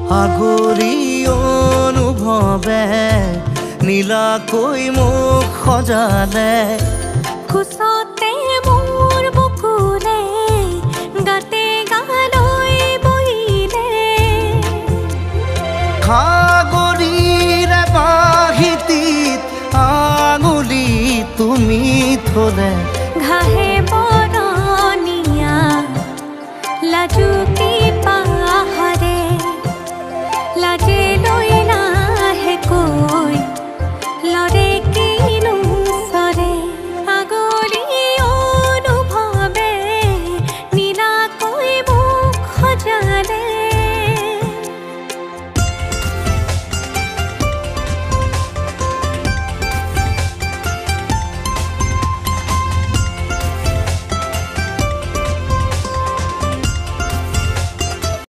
সাগৰী অনুভৱে নীলাকৈ মোক সজালে। কোচতে মোৰ বুকুলে গাতে গালৈ বহিলে। সাগৰীৰে বাহিতিত আঙুলি তুমি থলে। ঘাঁহে বৰণীয়া লাজুক